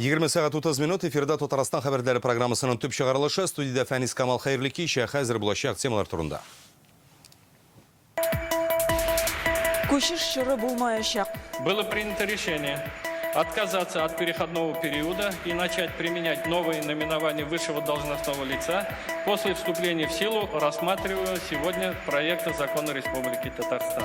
20 сәгать 30 минут эфирда Татарстан хәбәрләре программасының төп чыгарылышы. Студиядә Фәнис Камал хәерле кич. Ә хәзер булачак темалар турында. Күчеш чоры булмаячак. Было принято решение отказаться от переходного периода и начать применять новые наименования высшего должностного лица после вступления в силу рассматриваемого сегодня проекта закона Республики Татарстан.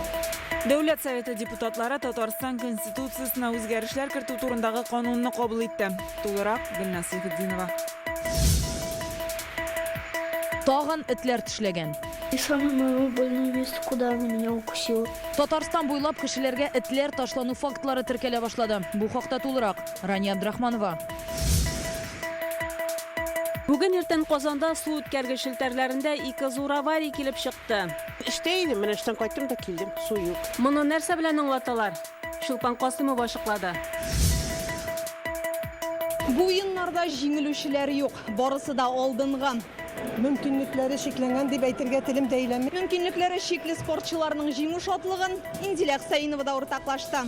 Дәүләт Советы депутатлары Татарстан Конституциясенә үзгәрешләр кертү турындагы канунны кабул итте. Тулырак Гөлназ Сәйфетдинова. Тагын этләр тешләгән. И самое мое больное место, куда она меня укусила. Татарстан буйлап кешеләргә этләр ташлану фактлары теркәлә башлады. Бу хакта тулырак, Рания Абдрахманова. Бүген иртән Казанда су үткәргеч челтәрләрендә ике зур авария килеп чыкты. Эштә идем, менә эштән кайттым да килдем, су юк. Моны нәрсә белән аңлаталар? Чулпан Касыймова ачыклады. Бу уеннарда җиңелүчеләр юк, барысы да алдынгы. Мөмкинлекләре чикләнгән дип әйтергә телем дә әйләнми. Мөмкинлекләре чикле спортчыларның җиңү шатлыгын Инзилә Хөсәенова да уртаклашты.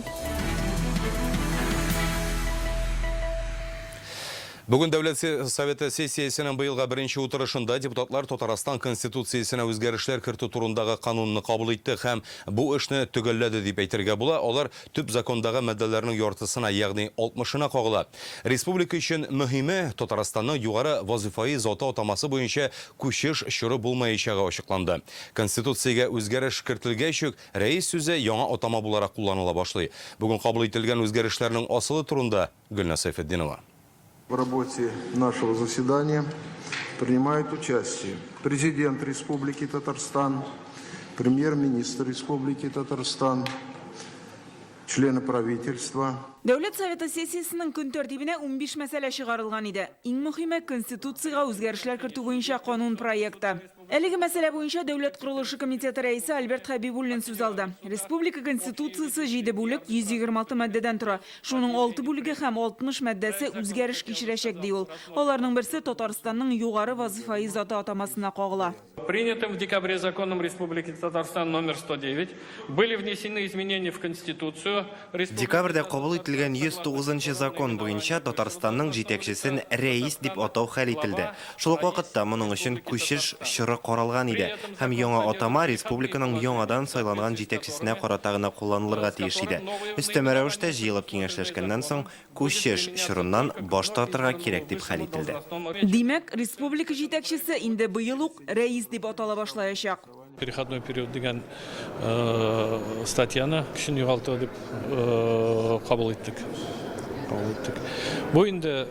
Бүген Дәүләт Советы сессиясенең быелга беренче утырышында депутатлар Татарстан Конституциясенә үзгәрешләр кертү турындагы канунны кабул итте һәм бу эшне төгәлләде дип әйтергә була. Алар төп закондагы маддәләрнең яртысына, ягъни алтмышына кагыла. Республика өчен мөһиме, Татарстанның югары вазыйфаи заты атамасы буенча күчеш чоры булмаячагы ачыкланды. Конституциягә үзгәреш кертелгәч үк, рәис сүзе яңа атама буларак кулланыла башлый. Бүген кабул ителгән үзгәрешләрнең асылы турында Гөлназ Сәйфетдинова. В работе нашего заседания принимают участие президент Республики Татарстан, премьер-министр Республики Татарстан, члены правительства. Дәүләт Советы сессиясенең көн тәртибенә 15 мәсьәлә чыгарылган иде. Иң мөһиме, Конституциягә үзгәрешләр кертү буенча канун проекты. Әлеге мәсьәлә буенча Дәүләт корылышы комитеты рәисе Альберт Хәбибуллин сүз алды. Республика Конституциясе җиде бүлек, 126 маддәдән тора. Шуның алты бүлеге һәм 60 маддәсе үзгәреш кичерәчәк, ди ул. Аларның берсе Татарстанның югары вазыйфаи заты атамасына кагыла. Принятым в декабре законом Республики Татарстан номер 109 были внесены изменения в Конституцию Республики Декабрьдә кабул ителгән 109 нчы закон буенча Татарстанның җитәкчесен Рәис дип атау хәл ителде. Шул ук вакытта моның өчен күчеш чоры каралган иде һәм яңа атама республиканың яңадан сайланган җитәкчесенә карата гына кулланылырга тиеш иде. Өстәмә рәвештә җыелып киңәшләшкәннән соң, күчеш чорыннан баш тартырга кирәк дип хәл ителде. Димәк, республика җитәкчесе инде быел ук Рәис дип атала башлаячак. Переходной период дигән статьяны көчен югалта дип кабул иттек. Кабул иттек. Бу инде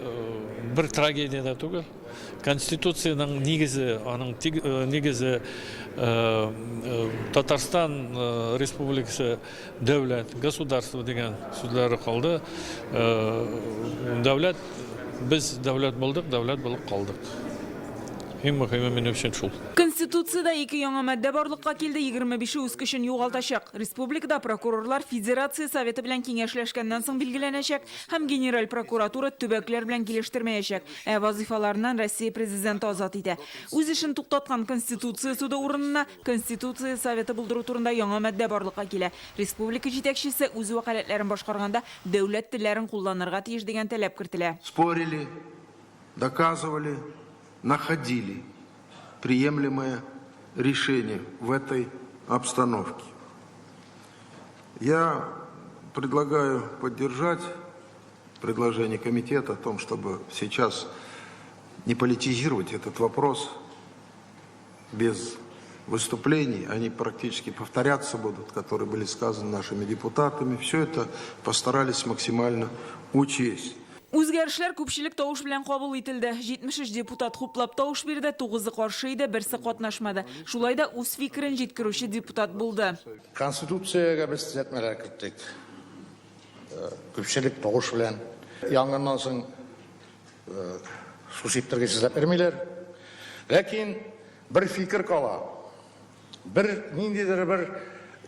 бер трагедия дә түгел. Конституциянең нигезе, аның нигезе Татарстан Республикасы дәүләт, государство дигән сүзләре калды. Дәүләт, без дәүләт булдык, дәүләт булып калдык. Иң мөһиме минем өчен шул. Конституциядә ике яңа маддә барлыкка килде, 25-е үз көчен югалтачак. Республикада прокурорлар Федерация Советы белән киңәшләшкәннән соң билгеләнәчәк һәм Генераль прокуратура төбәкләр белән килештермәячәк, ә вазыйфаларыннан Россия Президенты азат итә. Үз эшен туктаткан Конституция суды урынына Конституция Советы булдыру турында яңа маддә барлыкка килә. Республика җитәкчесе үз вәкаләтләрен башкарганда дәүләт телләрен кулланырга тиеш дигән таләп кертелә. Спорили, доказывали, находили приемлемое решение в этой обстановке. Я предлагаю поддержать предложение комитета о том, чтобы сейчас не политизировать этот вопрос без выступлений, они практически повторяться будут, которые были сказаны нашими депутатами. Все это постарались максимально учесть. Үзгәрешләр күпчелек тавыш белән кабул ителде. 73 депутат хуплап тавыш бирде, тугызы каршы иде, берсе катнашмады. Шулай да үз фикерен җиткерүче депутат булды. Конституциягә без төзәтмәләр керттек. Күпчелек тавыш белән. Янгыннан соң су сиптергеч эзләп йөрмиләр. Ләкин бер фикер кала. Бер ниндидер бер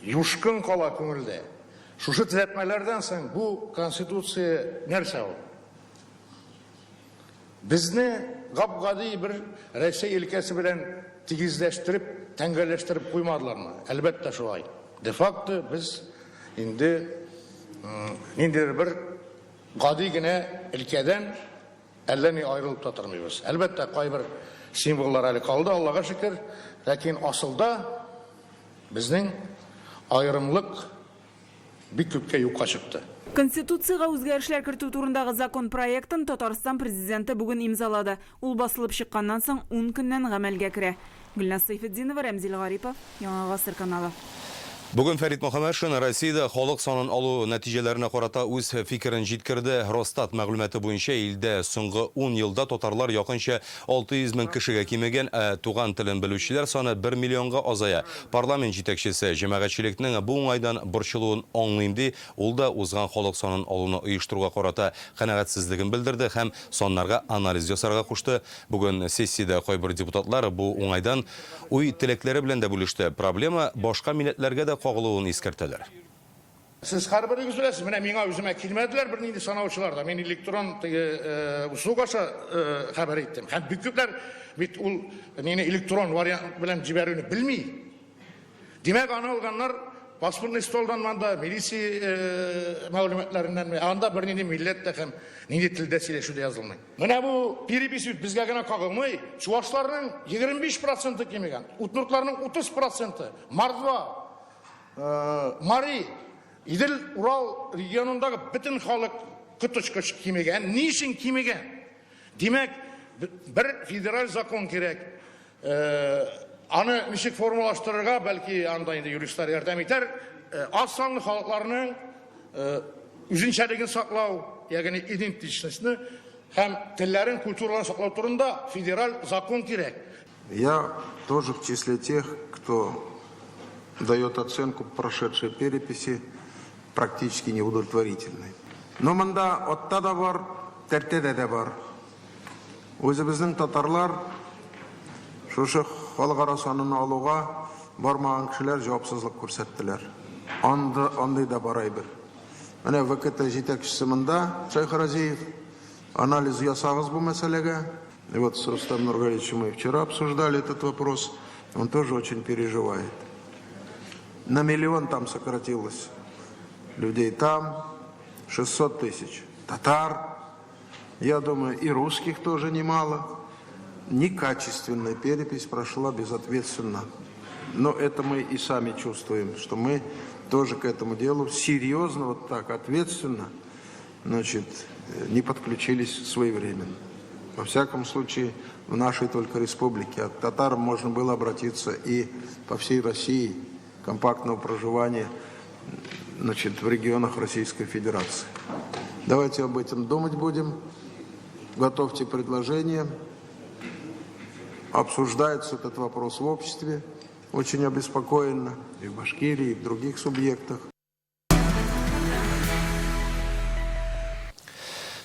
юшкын кала күңелдә. Шушы төзәтмәләрдән соң бу Конституция нәрсә ул? Безне гап-гади бер Рәсәй өлкәсе белән тигезләштереп, тәңгәлләштереп куймадылармы? Әлбәттә шулай. Де-факто без инде ниндидер бер гади генә өлкәдән әллә ни аерылып та тормыйбыз. Әлбәттә, кайбер символлар әле калды, Аллага шөкер, ләкин асылда безнең аерымлык бик күпкә юкка чыкты. Конституциягә үзгәрешләр кертү турындагы закон проектын Татарстан Президенты бүген имзалады. Ул басылып чыкканнан соң ун көннән гамәлгә керә. Гөлназ Сәйфетдинова, Рәмзил Гарипов, Яңа Гасыр каналы. Бүген Фәрит Мөхәммәтшин Россиядә халык санын алу нәтиҗәләренә карата үз фикерен җиткерде. Росстат мәгълүматы буенча, илдә соңгы ун елда татарлар якынча 600 мең кешегә кимегән, ә туган телен белүчеләр саны бер миллионга азая. Парламент җитәкчесе җәмәгатьчелекнең бу уңайдан борчылуын аңлыйм ди, ул да узган халык санын алуны оештыруга карата канәгатьсезлеген белдерде һәм саннарга анализ ясарга кушты. Бүген сессиядә кайбер депутатлар бу уңайдан уй-теләкләре белән дә бүлеште. Проблема башка милләтләргә дә кагылуын искәртәләр. Сез һәрберегез беләсез, менә миңа үземә килмәделәр бернинди санаучылар да. Мин электрон теге услуга аша хәбәр иттем. Һәм бик күпләр бит ул мине электрон вариант белән җибәрүне белми. Димәк, аны алганнар паспортный столдан анда, милиция мәгълүматларыннан, анда бернинди милләт тә һәм нинди телдә сөйләшү дә язылмый. Менә бу перепись бит безгә генә кагылмый. Чувашларның 25 проценты кимегән, удмуртларның 30 проценты, мордва, мари, Идел, Урал регионындагы бөтен халык коточкыч кимегән. Ни өчен кимегән? Димәк, бер федераль закон кирәк. Аны ничек формалаштырырга, бәлки анда инде юристлар ярдәм итәр. Аз санлы халыкларның үзенчәлеген саклау, ягъни идентичностьны һәм телләрен, культураларын саклау турында федераль закон кирәк. Я тоже в числе тех, кто дает оценку прошедшей переписи практически неудовлетворительной. Но монда атта да бар, тәртәдә дә бар. Үзебезнең татарлар шушы халыкара санын алуга бармаган кешеләр җавапсызлык күрсәттеләр. Анда андый да бар әйбер. Менә ВКТ җитәкчесе монда, Шәйхразиев, анализ ясагыз бу мәсьәләгә. И вот с Рустам Нургалиевичем мы вчера обсуждали этот вопрос, он тоже очень переживает. На миллион там сократилось людей там, 600 тысяч татар, я думаю, и русских тоже немало. Некачественная перепись прошла безответственно. Но это мы и сами чувствуем, что мы тоже к этому делу серьезно, вот так ответственно, значит, не подключились своевременно. Во всяком случае, в нашей только республике. От татар можно было обратиться и по всей России, компактного проживания, значит, в регионах Российской Федерации. Давайте об этом думать будем. Готовьте предложения. Обсуждается этот вопрос в обществе очень обеспокоенно и в Башкирии, и в других субъектах.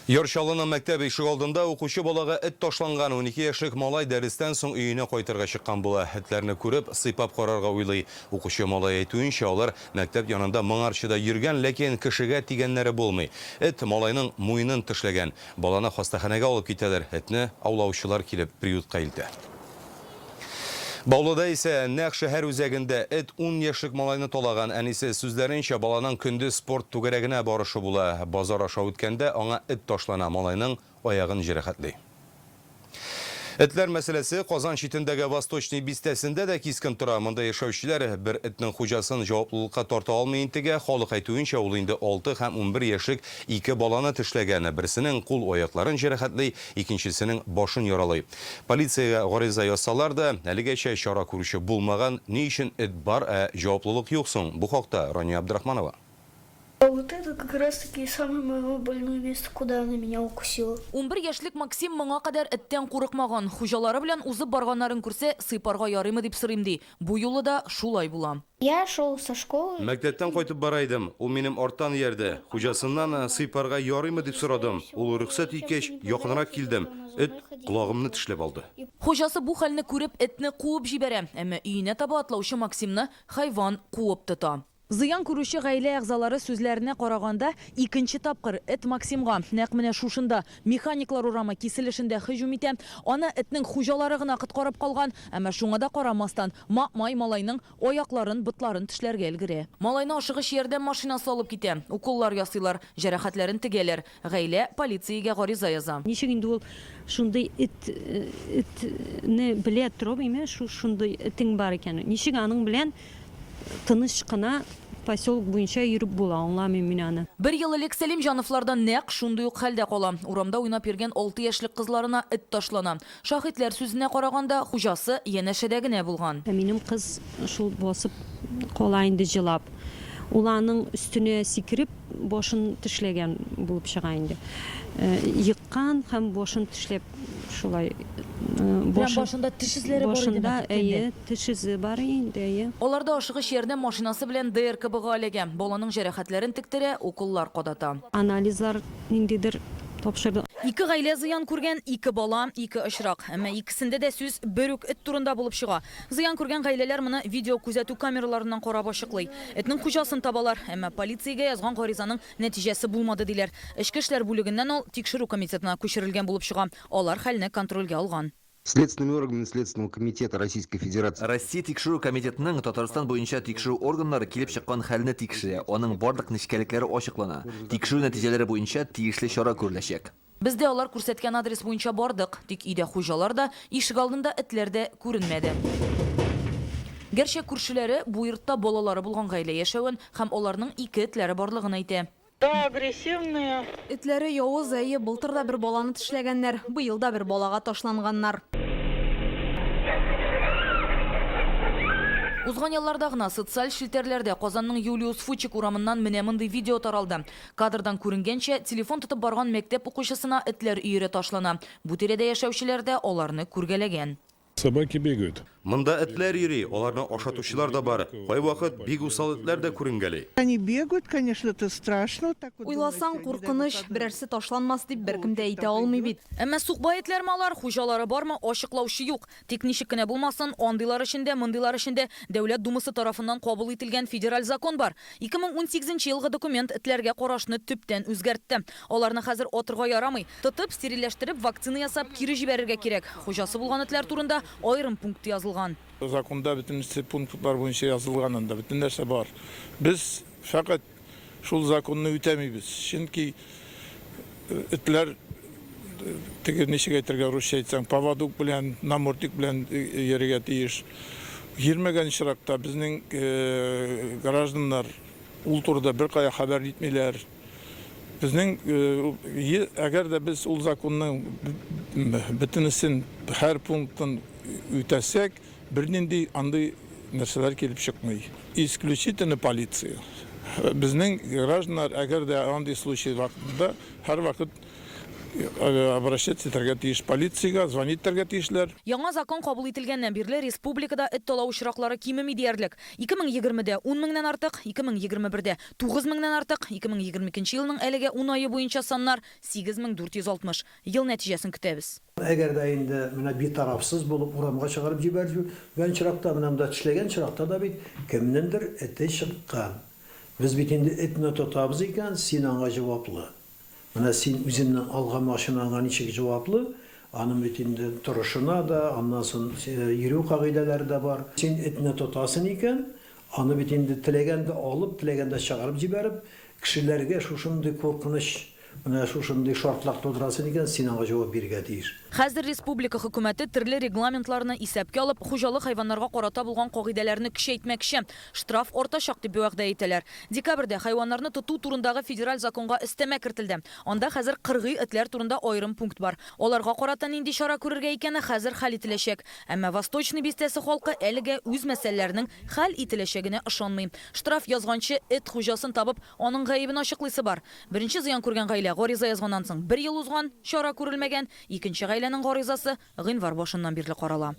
Яр Чаллының мәктәп ишегалдында укучы балага эт ташланган. 12 яшьлек малай дәрестән соң өенә кайтырга чыккан була. Этләрне күреп, сыйпап карарга уйлый. Укучы малай әйтүенчә, алар мәктәп янында моңарчы да йөргән, ләкин кешегә тигәннәре булмый. Эт малайның муенын тешләгән. Баланы хастаханәгә алып китәләр. Этне аулаучылар килеп приютка илтә. Баулыда исә нәкъ шәһәр үзәгендә эт ун яшьлек малайны талаган. Әнисе сүзләренчә, баланың көндез спорт түгәрәгенә барышы була. Базар аша үткәндә аңа эт ташлана, малайның аягын җәрәхәтли. Этләр мәсьәләсе Казан читендәге Восточный бистәсендә дә кискен тора. Монда яшәүчеләр бер этнең хуҗасын җаваплылыкка тарта алмый интегә. Халык әйтүенчә, ул инде алты һәм 11 яшьлек ике баланы тешләгән. Берсенең кул-аякларын җәрәхәтли, икенчесенең башын яралый. Полициягә гариза язсалар да, әлегәчә чара күрүче булмаган. Ни өчен эт бар, ә җаваплылык юк соң? Бу хакта Рания Абдрахманова. А вот это как раз таки самое мое больное место, куда она меня укусила. 11 яшьлек Максим моңа кадәр эттән курыкмаган. Хуҗалары белән узып барганнарын күрсә, сыйпарга ярыймы дип сорыйм ди. Бу юлы да шулай була. Я шел со школы. Мәктәптән кайтып бара идем, ул минем арттан иярде. Хуҗасыннан сыйпарга ярыймы дип сорадым. Ул рөхсәт иткәч, якынрак килдем. Эт колагымны тешләп алды. Хуҗасы бу хәлне күреп, этне куып җибәрә. Әмма өенә таба атлаучы Максимны хайван куып тота. Зыян күрүче гаилә әгъзалары сүзләренә караганда, икенче тапкыр эт Максимга нәкъ менә шушында, Механиклар урамы киселешендә һөҗүм итә. Аны этнең хуҗалары гына коткарып калган, әмма шуңа да карамастан, маэмай малайның аякларын, ботларын тешләргә өлгерә. Малайны ашыгыч ярдәм машинасы алып китә. Уколлар ясыйлар, җәрәхәтләрен тегәләр. Гаилә полициягә гариза яза. Ничек инде ул шундый эт, этне белә торып, имеш, шушындый этең бар икән. Ничек аның белән Тыныч кына поселок буенча йөреп була, аңламыйм мин аны. Бер ел элек Сәлимҗановлар да нәкъ шундый ук хәлдә кала. Урамда уйнап йөргән алты яшьлек кызларына эт ташлана. Шаһитләр сүзенә караганда, хуҗасы янәшәдә генә булган. Ә минем кыз шул басып кала инде җылап. Ул аның өстенә сикереп, башын тешләгән булып чыга инде. Еккан һәм башын тешләп шулай. Прям башында теш эзләре бар идеме? Башында, әйе. Теш эзе бар инде, әйе. Алар да ашыгыч ярдәм машинасы белән ДРКБга эләгә. Баланың җәрәхәтләрен тектерә, уколлар кадата. Анализлар ниндидер тапшырды. Ике гаилә зыян күргән, ике бала, ике очрак. Әмма икесендә дә сүз бер үк эт турында булып чыга. Зыян күргән гаиләләр моны видеокүзәтү камераларыннан карап ачыклый. Этнең хуҗасын табалар, әмма полициягә язган гаризаның нәтиҗәсе булмады, диләр. Эчке эшләр бүлегеннән ул Тикшерү комитетына күчерелгән булып чыга. Алар хәлне контрольгә алган. Следственными органами Следственного комитета Российской Федерации. Россия Тикшерү комитетының Татарстан буенча тикшерү органнары килеп чыккан хәлне тикшерә, аның барлык нечкәлекләре ачыклана. Тикшерү нәтиҗәләре буенча тиешле чара күреләчәк. Без дә алар күрсәткән адрес буенча бардык, тик өйдә хуҗалар да, ишегалдында этләр дә күренмәде. Гәрчә күршеләре бу йортта балалары булган гаилә яшәвен һәм аларның ике этләре барлыгын әйтә. Да, агрессивные. Этләре явыз, әйе, былтыр да бер баланы тешләгәннәр, быел да бер балага ташланганнар. Узган ялларда гына социаль челтәрләрдә Казанның Юлиус Фучик урамыннан менә мондый видео таралды. Кадрдан күренгәнчә, телефон тотып барган мәктәп укучысына этләр өере ташлана. Бу тирәдә яшәүчеләр дә аларны күргәләгән. Собаки бегают. Монда этләр йөри, аларны ашатучылар да бар. Кайвакыт бик усал этләр дә күренгәли. Они бегают, конечно, это страшно. Вот так вот Уйласаң, куркыныч, берәрсе ташланмас дип беркем дә әйтә алмый бит. Әмма сукбай этләрме алар, хуҗалары бармы, ачыклаучы юк. Тик ничек кенә булмасын, андыйлар өчен дә, мондыйлар өчен дә Дәүләт Думасы тарафыннан кабул ителгән федераль закон бар. 2018 нче елгы документ этләргә карашны төптән үзгәртте. Аларны хәзер атырга ярамый. Тотып, стерильләштереп, вакцина ясап, кире җибәрергә кирәк. Хуҗасы булган этләр турында аерым пункт язылган. Законда бөтенесе пунктлар буенча язылган анда, бөтен нәрсә бар. Без фәкать шул законны үтәмибез. Чөнки этләр теге ничек әйтергә, русча әйтсәң, поводок белән, намордник белән йөрергә тиеш. Йөрмәгән очракта безнең гражданнар ул турыда беркая хәбәр итмиләр. Безнең, әгәр дә без ул законның бөтенесен, һәр пунктын үтәсәк, бернинди андый нәрсәләр килеп чыкмый. Исключительно полиция. Безнең гражданнар, әгәр дә андый случай вакытында, һәрвакыт обращаться итәргә тиеш полициягә, звонить итәргә тиешләр. Яңа закон кабул ителгәннән бирле республикада эт талау очраклары кимеми диярлек. 2020 дә ун меңнән артык, 2021 дә тугыз меңнән артык, 2022 нче елның әлегә ун ае буенча саннар, 8460. Ел нәтиҗәсен көтәбез. Әгәр дә инде менә битарафсыз булып урамга чыгарып җибәргән очракта, менә монда тешләгән очракта да бит кемнеңдер эте чыккан. Без бит инде этне тотабыз икән, син аңа җаваплы. Менә син үзеңнең алган машинаңа ничек җаваплы, аның бит инде торышына да, аннан соң йөрү кагыйдәләре дә бар. Син этне тотасың икән, аны бит инде теләгәндә алып, теләгәндә чыгарып җибәреп, кешеләргә шушындый куркыныч, менә шушындый шартлар тудырасың икән, син аңа җавап бирергә тиеш. Хәзер республика хөкүмәте төрле регламентларны исәпкә алып, хуҗалык хайваннарга карата булган кагыйдәләрне көчәйтмәкче. Штраф артачак дип вәгъдә итәләр. Декабрьдә хайваннарны тоту турындагы федераль законга өстәмә кертелде. Анда хәзер кыргый этләр турында аерым пункт бар. Аларга карата нинди чара күрергә икәне хәзер хәл ителәчәк. Әмма Восточный бистәсе халкы әлегә үз мәсьәләләренең хәл ителәчәгенә ышанмый. Штраф язганчы, эт хуҗасын табып, аның гаебен ачыклыйсы бар. Беренче зыян күргән гаилә гариза язганнан соң бер ел узган, чара күрелмәгән. Икенче гаиләнең гаризасы гыйнвар башыннан бирле карала.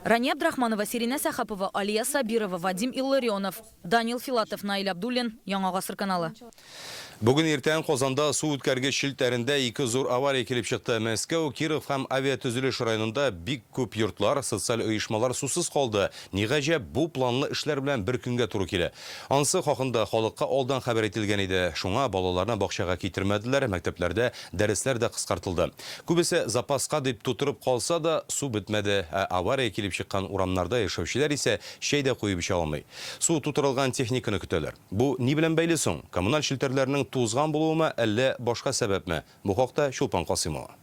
Рания Абдрахманова, Сиринә Сәхапова, Алия Сабирова, Вадим Илларионов, Данил Филатов, Наил Абдуллин, Яңа Гасыр каналы. Бүген иртән Казанда су үткәргеч челтәрендә ике зур авария килеп чыкты. Мәскәү, Киров һәм Авиатөзелеш районында бик күп йортлар, социаль оешмалар сусыз калды. Ни гаҗәп, бу планлы эшләр белән бер көнгә туры килә. Ансы хакында халыкка алдан хәбәр ителгән иде. Шуңа балаларны бакчага китермәделәр, мәктәпләрдә дәресләр дә кыскартылды. Күбесе запаска дип тутырып калса да, су бетмәде. Ә авария килеп чыккан урамнарда яшәүчеләр исә чәй дә куеп эчә алмый. Су тутырылган техниканы көтәләр. Бу ни белән бәйле соң? Коммуналь челтәрләрнең тузган булуымы, әллә башка сәбәпме? Бу хакта Чулпан Касыймова.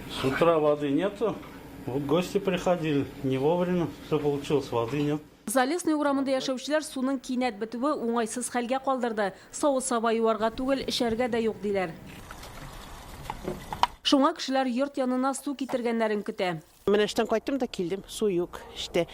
С утра воды нету, вот гости приходили, не вовремя все получилось, воды нет. Залесный урамында яшәүчеләр суның кинәт бетүе уңайсыз хәлгә калдырды. Савыт-саба юарга түгел, эчәргә дә юк, диләр. Шуңа кешеләр йорт янына су китергәннәрен көтә. Менә эштән кайттым да килдем, су юк эштә.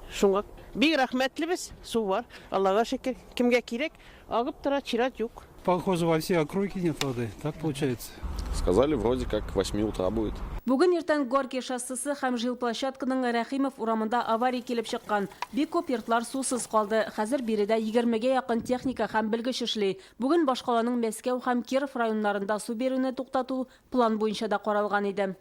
Шуңа бик рәхмәтлебез, су бар, Аллага шөкер. Кемгә кирәк, агып тора, чират юк. Похоже, во всей округе нет воды, так получается? Сказали, вроде как к восьми утра будет. Бүген иртән Горький шоссесы һәм жилплощадканың Рәхимов урамында авария килеп чыккан. Бик күп йортлар сусыз калды. Хәзер биредә егермегә якын техника һәм белгеч эшли. Бүген башкаланың Мәскәү һәм Киров районнарында су бирүне туктату план буенча да каралган иде.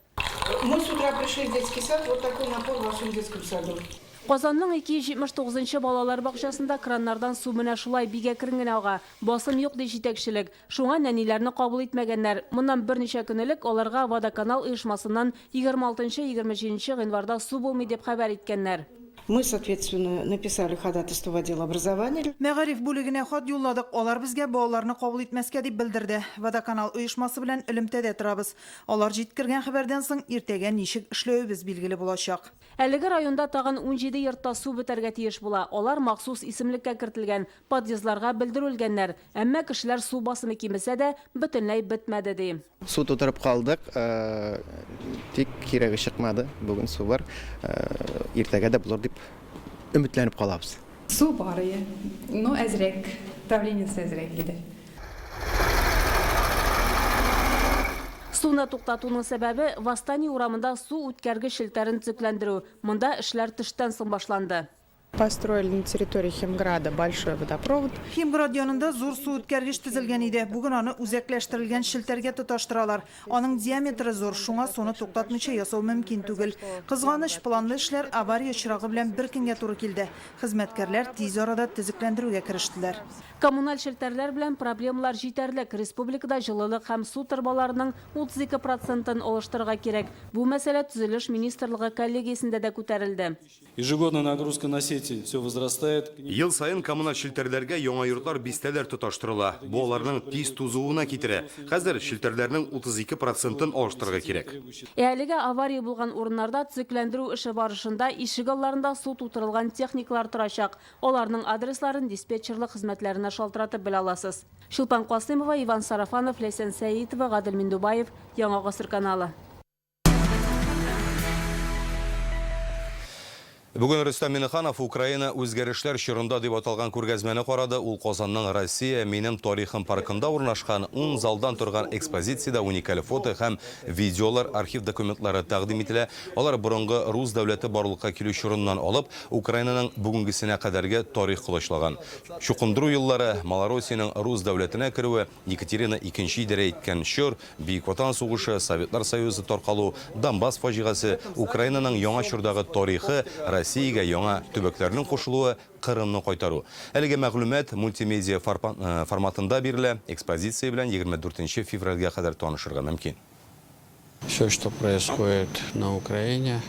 Мы с утра пришли в детский сад, вот такой напор во всем детском саду. Казанның 279 нчы балалар бакчасында краннардан су менә шулай бик әкрен генә ага. Басым юк, ди җитәкчелек. Шуңа нәниләрне кабул итмәгәннәр. Моннан берничә көн элек аларга Водоканал оешмасыннан 26-27 нче гыйнварда су булмый дип хәбәр иткәннәр. Мы, соответственно, написали ходатайство в отдел образования. Мәгариф бүлегенә хат юлладык, алар безгә балаларны кабул итмәскә дип белдерде. Водоканал оешмасы белән элемтәдә торабыз. Алар җиткергән хәбәрдән соң иртәгә ничек эшләвебез билгеле булачак. Әлеге районда тагын 17 йортта су бетәргә тиеш була. Алар махсус исемлеккә кертелгән, подъездларга белдерү элгәннәр. Әмма кешеләр су басымы кимесә дә, бөтенләй бетмәде, ди. Су тутырып калдык, тик кирәге чыкмады. Бүген су бар, иртәгә дә булыр дип өметләнеп калабыз. Су бар ие, но әзрәк, давлениесе әзрәк иде. Суны туктатуның сәбәбе, Восстание урамында су үткәргеч челтәрен төзекләндерү. Монда эшләр төштән соң башланды. Построили на территории Химграда большой водопровод. Химград янында зур су үткәргеч төзелгән иде. Бүген аны үзәкләштерелгән челтәргә тоташтыралар. Аның диаметры зур, шуңа суны туктатмыйча ясау мөмкин түгел. Кызганыч, планлы эшләр авария очрагы белән бер көнгә туры килде. Хезмәткәрләр тиз арада төзекләндерүгә керештеләр. Коммуналь челтәрләр белән проблемалар җитәрлек. Республикада җылылык һәм су торбаларының 32 процентын алыштырырга кирәк. Бу мәсьәлә Төзелеш министрлыгы коллегиясендә дә күтәрелде. Ежегодно нагрузка на сети все возрастает. Ел саен коммуналь челтәрләргә яңа йортлар, бистәләр тоташтырыла. Бу аларның тиз тузуына китерә. Хәзер челтәрләрнең 32 процентын алыштырырга кирәк. Ә әлегә авария булган урыннарда төзекләндерү эше барышында ишегалларында су тутырылган техникалар торачак. Аларның адресларын диспетчерлык хезмәтләренә шалтыратып белә аласыз. Чулпан Касыймова, Иван Сарафанов, Ләйсән Сәетова, Гадел Миндубаев, Яңа Гасыр каналы. Бүген Рөстәм Миннеханов Украина үзгәрешләр чорында дип аталган күргәзмәне карады. Ул Казанның Россия, минем тарихым паркында урнашкан ун залдан торган экспозициядә уникаль фото һәм видеолар, архив документлары тәкъдим ителә. Алар борынгы рус дәүләте барлыкка килү чорыннан алып, Украинаның бүгенгесенә кадәрге тарих колачлаган. Чукындыру еллары, Малороссиянең рус дәүләтенә керүе, Екатерина Икенче идарә иткән чор, Бөек Ватан сугышы, Советлар Союзы таркалу, Донбасс фаҗигасе, Украинаның яңа чордагы тарихы, Россиягә яңа төбәкләрнең кушылуы, Кырымны кайтару. Әлеге мәгълүмат мультимедиа форматында бирелә, экспозиция белән 24 нче февральгә кадәр танышырга мөмкин. Все, что происходит на Украине,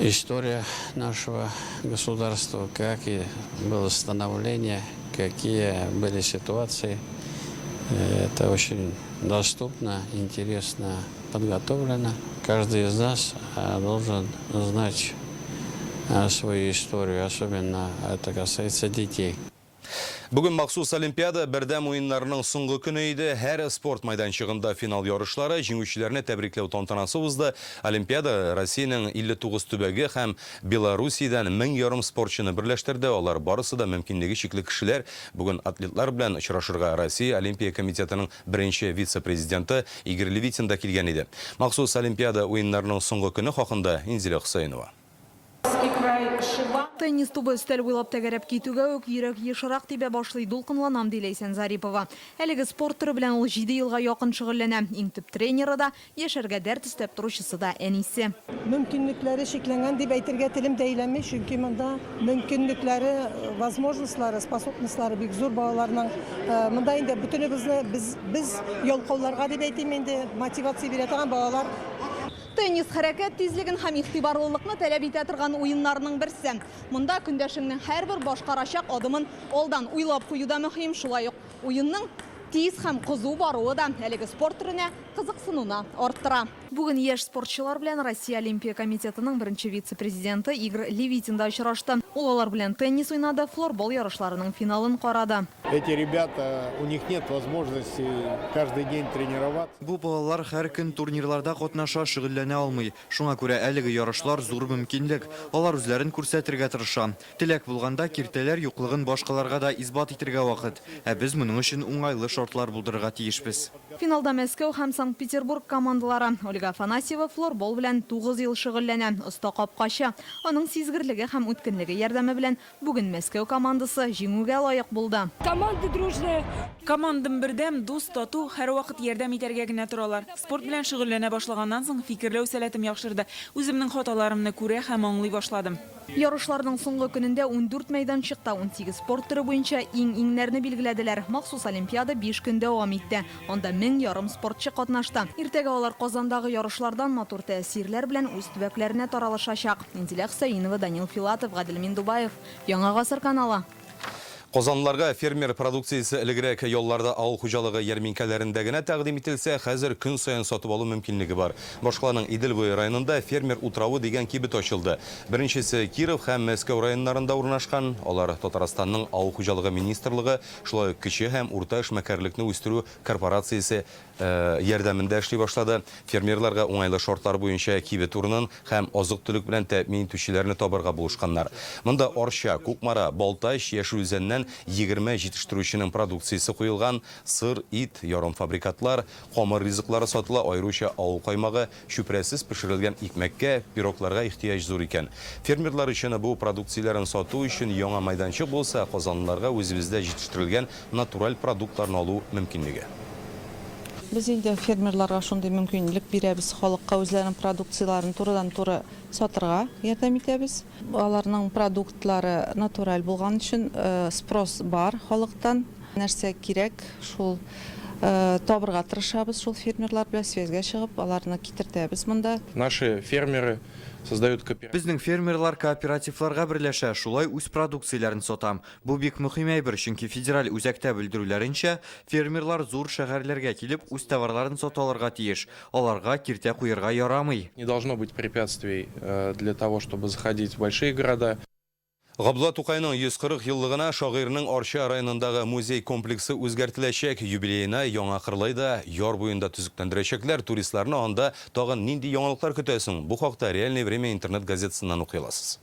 история нашего государства, как и было становление, какие были ситуации, это очень доступно, интересно подготовлено. Каждый из нас должен знать свою историю, особенно это касается детей. Бүген махсус Олимпиада бердәм уеннарының соңгы көне иде. Һәр спорт майданчыгында финал ярышлары, җиңүчеләрне тәбрикләү тантанасы узды. Олимпиада Россиянең 59 төбәге һәм Белоруссиядән 1000 ярым спортчыны берләштерде. Алар барысы да мөмкинлеге чикле кешеләр. Бүген атлетлар белән очрашырга Россия Олимпия комитетының беренче вице-президенты Игорь Левитин да килгән иде. Махсус Олимпиада уеннарының соңгы көне хакында Инзилә Хөсәенова. Теннис тубы өстәл буйлап тәгәрәп китүгә үк йөрәк ешрак тибә башлый, дулкынланам, ди Ләйсән Зарипова. Әлеге спорт төре белән ул җиде елга якын шөгыльләнә. Иң төп тренеры да, яшәргә дәрт өстәп торучысы да әнисе. Мөмкинлекләре чикләнгән дип әйтергә телем дә әйләнми, чөнки монда мөмкинлекләре, возможностьлары, способностьлары бик зур балаларның. Монда инде бөтенебезне без, без ялкауларга дип әйтим инде, мотивация бирә торган балалар. Теннис хәрәкәт тизлеген һәм игътибарлылыкны таләп итә торган уеннарның берсе. Монда көндәшеңнең һәрбер башкарачак адымын алдан уйлап кую да мөһим, шулай ук уенның тиз һәм кызу баруы да әлеге спорт төренә кызыксынуны арттыра. Бүген яшь спортчылар белән Россия Олимпия комитетының беренче вице-президенты Игорь Левитин да очрашты. Ул алар белән теннис уйнады, флорбол ярышларының финалын карады. Эти ребята, у них нет возможности каждый день тренироваться. Бу балалар һәр көн турнирларда катнаша, шөгыльләнә алмый. Шуңа күрә әлеге ярышлар зур мөмкинлек. Алар үзләрен күрсәтергә тырыша. Теләк булганда, киртәләр юклыгын башкаларга да исбат итергә вакыт. Ә без моның өчен уңайлы шартлар булдырырга тиешбез. Финалда Мәскәү һәм Санкт-Петербург командалары. Ольга Афанасьева флорбол белән тугыз ел шөгыльләнә, оста капкачы. Аның сизгерлеге һәм үткенлеге ярдәме белән Бүген Мәскәү командасы җиңүгә лаек булды. Команда дружная. Командам бердәм, дус, тату, һәрвакыт ярдәм итәргә генә торалар. Спорт белән шөгыльләнә башлаганнан соң, фикерләү сәләтем яхшырды. Үземнең хаталарымны күрә һәм аңлый башладым. Ярышларның соңгы көнендә 14 мәйданчыкта 18 спорт төре буенча иң-иңнәрне билгеләделәр. Махсус олимпиада биш көн дәвам итте. Анда 1500 спортчы катнашты. Иртәгә алар Казандагы ярышлардан матур тәэсирләр белән үз төбәкләренә таралышачак. Инзилә Хөсәенова, Данил Филатов, Гадел Миндубаев, Яңа гасыр каналы. Казанлыларга фермер продукциясе элегрәк ялларда авыл хуҗалыгы ярминкәләрендә генә тәкъдим ителсә, хәзер көн саен сатып алу мөмкинлеге бар. Башкаланың Идел буе районында Фермер утравы дигән кибет ачылды. Беренчесе Киров һәм Мәскәү районнарында урнашкан. Алар Татарстанның Авыл хуҗалыгы министрлыгы, шулай ук Кече һәм урта эшмәкәрлекне үстерү корпорациясе ярдәмендә эшли башлады. Фермерларга уңайлы шартлар буенча кибет урынын һәм азык-төлек белән тәэмин итүчеләрне табарга булышканнар. Монда Арча, Кукмара, Балтач, Яшел Үзәннән 20 җитештерүченең продукциясе куелган, сыр, ит, ярымфабрикатлар, камыр ризыклары сатыла, аеруча авыл каймагы, чүпрәсез пешерелгән икмәккә, пирогларга ихтыяҗ зур икән. Фермерлар өчен бу продукцияләрен сату өчен яңа майданчык булса, казанлыларга үзебездә җитештерелгән натураль продуктларны алу мөмкинлеге. Без инде фермерларга шундый мөмкинлек бирәбез, халыкка үзләренең продукцияләрен турыдан-туры сатырга ярдәм итәбез. Аларның продуктлары натураль булган өчен спрос бар халыктан. Нәрсә кирәк, шул табырга тырышабыз, шул фермерлар белән связьгә чыгып, аларны китертәбез монда. Наши фермеры создают кооперативы. Безнең фермерлар кооперативларга берләшә, шулай үз продукцияләрен сата. Бу бик мөһим әйбер, чөнки федераль үзәктә белдерүләренчә, фермерлар зур шәһәрләргә килеп, үз товарларын сата алырга тиеш. Аларга киртә куерга ярамый. Не должно быть препятствий для того, чтобы заходить в большие города. Габдулла Тукайның 140 еллыгына шагыйрьнең Арча районындагы музей комплексы үзгәртеләчәк. Юбилеена Яңа Кырлайда, яр буенда төзекләндерәчәкләр. Туристларны анда тагын нинди яңалыклар көтә соң? Бу хакта Реальное время интернет газетасыннан укый аласыз.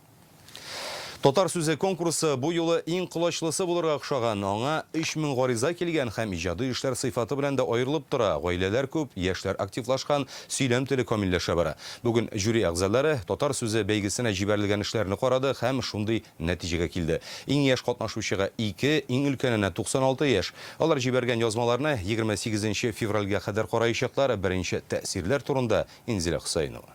Татар сүзе конкурсы бу юлы иң колачлысы булырга охшаган. Аңа 3000 гариза килгән һәм иҗади эшләр сыйфаты белән дә аерылып тора. Гаиләләр күп, яшьләр активлашкан, сөйләм теле камилләшә бара. Бүген жюри әгъзалары Татар сүзе бәйгесенә җибәрелгән эшләрне карады һәм шундый нәтиҗәгә килде. Иң яшь катнашучыга, ике, иң өлкәненә 96 яшь. Алар җибәргән язмаларны 28 нче февральгә кадәр караячаклар. Беренче тәэсирләр турында Инзилә Хөсәенова.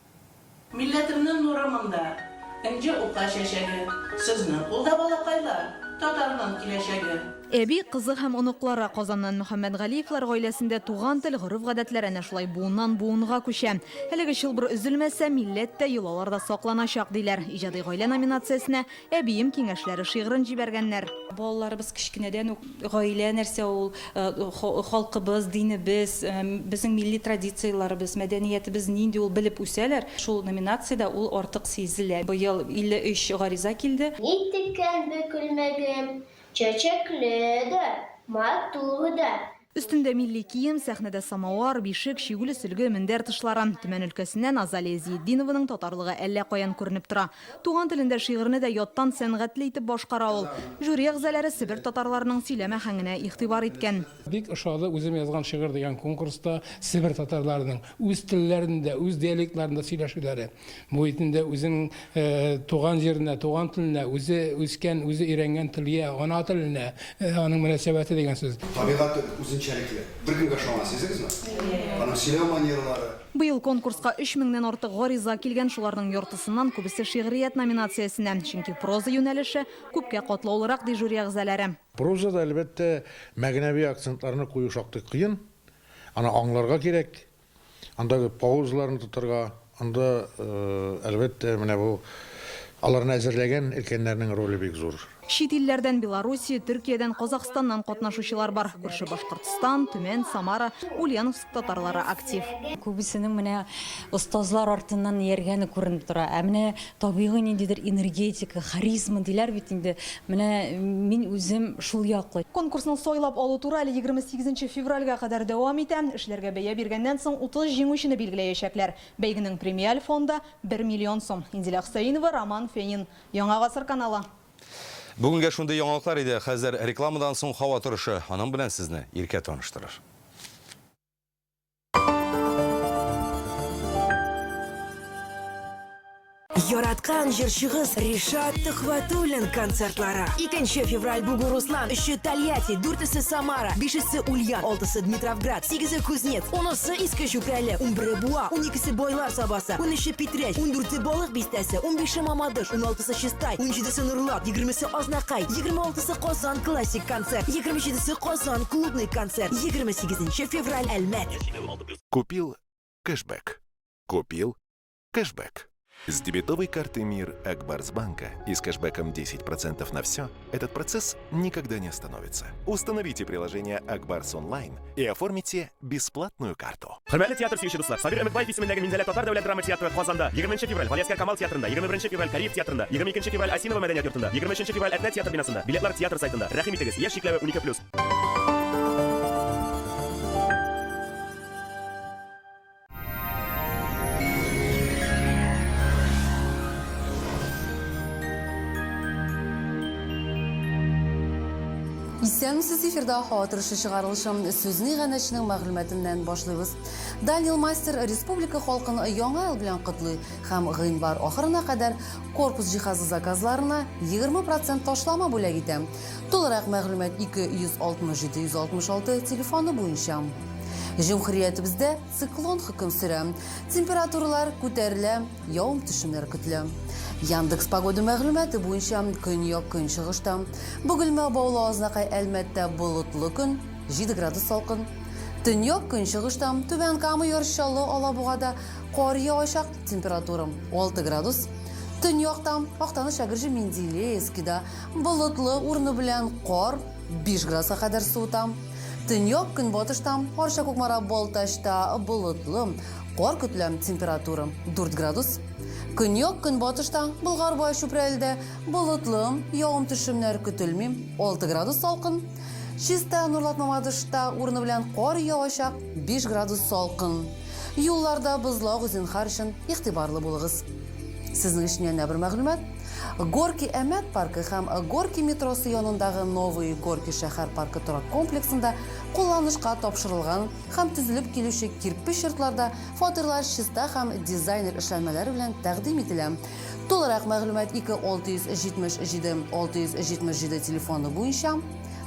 Милләтемнең нуры монда, Энҗе ука чәчәге. Сезнең кулда, балакайлар, Татарның киләчәге. Әби, кызы һәм оныклары, Казаннан Мөхәммәтгалиевлар гаиләсендә туган тел, гореф-гадәтләр әнә шулай буыннан-буынга күчә. Әлеге чылбыр өзелмәсә, милләт тә, йолалар да сакланачак, диләр. Иҗади гаилә номинациясенә Әбием киңәшләре шигырен җибәргәннәр. Балаларыбыз кечкенәдән үк гаилә нәрсә ул, халкыбыз, динебез, безнең милли традицияләребез, мәдәниятебез нинди ул белеп үсәләр. Шул номинациядә ул артык сизелә. Быел 53 гариза килде. Ни теккән бу күлмәгем, чәчәкле дә, матур да. Өстендә милли кием, сәхнәдә самовар, бишек, чигүле сөлге, мендәр тышлары. Төмән өлкәсеннән Азалия Зиетдинованың татарлыгы әллә каян күренеп тора. Туган телендә шигырьне дә яттан сәнгатьле итеп башкара ул. Жюри әгъзалары себер татарларының сөйләм аһәңенә игътибар иткән. Бик ошады үзем язган шигырь дигән конкурста себер татарларының үз телләрендә, үз диалектларында сөйләшүләре. Бу бит инде үзенең туган җиренә, туган теленә, үзе үскән, үзе өйрәнгән телгә, ана теленә аның мөнәсәбәте дигән сүз. Табигате үзенчәлекле. Беркемгә ошамас, сиздегезме? Аның сөйләү манералары. Быел конкурска өч меңнән артык гариза килгән, шуларның яртысыннан күбесе шигърият номинациясенә. Чөнки проза юнәлеше күпкә катлаулырак, ди жюри әгъзалары. Прозада, әлбәттә, мәгънәви акцентларны кую шактый кыен. Аны аңларга кирәк. Андагы паузаларны тотарга, анда, әлбәттә, менә бу аларны әзерләгән өлкәннәрнең роле бик зур. Чит илләрдән Белоруссия, Төркиядән, Казахстаннан катнашучылар бар. Күрше Башкортстан, Төмән, Самара, Ульяновск татарлары актив. Күбесенең менә остазлар артыннан ияргәне күренеп тора. Ә менә табигый ниндидер энергетика, харизма диләр бит инде. Менә мин үзем шул яклы. Конкурсның сайлап алу туры әле 28 февральгә кадәр дәвам итә. Эшләргә бәя биргәннән соң 30 җиңүчене билгеләячәкләр. Бәйгенең премиаль фонды, бер миллион сум. Инзилә Хөсәенова, Роман Фенин. Яңа гасыр каналы. Бүгенгә шундый яңалыклар иде. Хәзер рекламадан соң һава торышы. Аның белән сезне Иркә таныштырыр. Яраткан җырчыгыз Ришат Төхвәтуллин концертлары. 2 февраль Бугуруслан, 3-е Тольятти, 4-се Самара, 5-се Ульян, 6-сы Дмитровград, 8-е Кузнец, 10-сы Иске Чүпрәле, 11-е Буа, 12-се Байлар Сабасы, 13-е Питрәч, 14-е Балык Бистәсе, 15-е Мамадыш, 16-сы Чистай, 17-се Нурлат, 20-се Азнакай, 26-сы Казан классик концерт, 27-се Казан клубный концерт, 28 февраль Әлмәт. Купил кэшбэк. Купил кэшбэк. С дебетовой карты МИР Акбарсбанка и с кэшбэком 10% на все этот процесс никогда не остановится. Установите приложение Акбарс Онлайн и оформите бесплатную карту. Хөрмәтле театр сөюче дуслар, Сабир Өметбаев исемендәге Минзәлә татар дәүләт драма театры Казанда 20 февраль Галиәсгар Камал театрында, 21 февраль Кариев театрында, 22 февраль Осиново мәдәният йортында, 23 февраль Әтнә театр бинасында. Билетлар театр сайтында. Рәхим итегез, яшь чикләве 12+. Исәнмесез эфирда һава торышы чыгарылышы. Сүзне иганәченең мәгълүматыннан башлыйбыз. Данил Мастер республика халкын яңа ел белән котлый һәм гыйнвар ахырына кадәр корпус җиһазы заказларына 20 процент ташлама бүләк итә. Тулырак мәгълүмат 267 166 телефоны буенча. Җөмһүриятебездә циклон хөкем сөрә. Температуралар күтәрелә, явым-төшемнәр көтелә. Яндекс Погода мәгълүматы буенча, көньяк-көнчыгышта, Бөгелмә, Баулы, Азнакай, Әлмәттә болытлы көн, 7 градус салкын. Төньяк-көнчыгышта, Түбән Кама, Яр Чаллы, Алабугада кар явачак, температура 6 градус. Төньякта, Актаныш, Әгерҗе, Менделеевскида болытлы, урыны белән кар, 5 градуска кадәр суыта. Төньяк-көнбатышта, Арча, Кукмара, Балтачта болытлы, кар көтелә, температура 4 градус. Көньяк-көнбатышта, Болгар буе Чүпрәледә болытлы, явым-төшемнәр көтелми, 6 градус салкын. Чистай, Нурлат, Мамадышта урыны белән кар явачак, 5 градус салкын. Юлларда бозлавык, зинһар өчен игътибарлы булыгыз. Сезнең өчен янә бер мәгълүмат. Горки Әмәт паркы һәм Горки метросы янындагы Новые Горки шәһәр паркы торак комплексында кулланышка тапшырылган һәм төзелеп килүче кирпеч йортларда фатирлар чиста һәм дизайнер эшләнмәләре белән тәкъдим ителә. Тулырак мәгълүмат 2 677 677 телефоны буенча.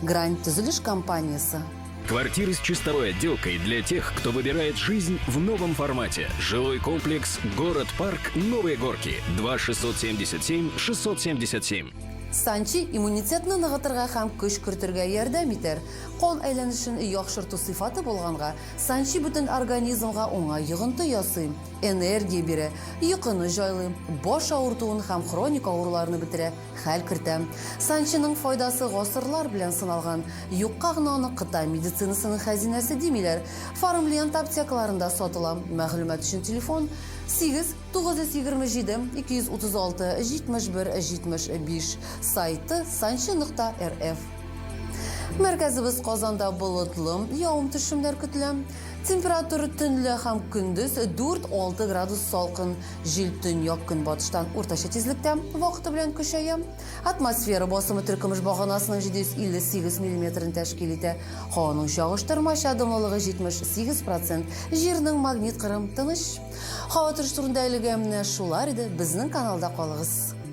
Грань төзелеш компаниясе. Квартиры с чистовой отделкой для тех, кто выбирает жизнь в новом формате. Жилой комплекс «Город-парк Новые Горки». 2 677 677. Санчи иммунитетны ныгытырга һәм көч кертергә ярдәм итәр. Кан әйләнешен яхшырту сыйфаты булганга, санчи бөтен организмга уңай йогынты ясый, энергия бирә, йокыны җайлый, баш авыртуын һәм хроник авыруларны бетерә, хәл кертә. Санчиның файдасы гасырлар белән сыналган. Юкка гына аны Кытай медицинасының хәзинәсе димиләр. Фармлент аптекаларында сатыла. Мәгълүмат өчен телефон, 8 927 236 71 75, сайты санчи нокта рф. Мәркәзебез Казанда болытлы, явым-төшемнәр көтелә. Температура төнлә һәм көндез 4-6 градус салкын. Җил төньяк-көнбатыштан уртача тизлектә, вакыты белән көчәя. Атмосфера басымы теркөмеш баганасының 758 миллиметрын тәшкил итә. Һаваның чагыштырмача дымлылыгы 78 процент. Җирнең магнит кыры тыныч. Һава торышы турында әлегә менә шулар иде. Безнең каналда калыгыз.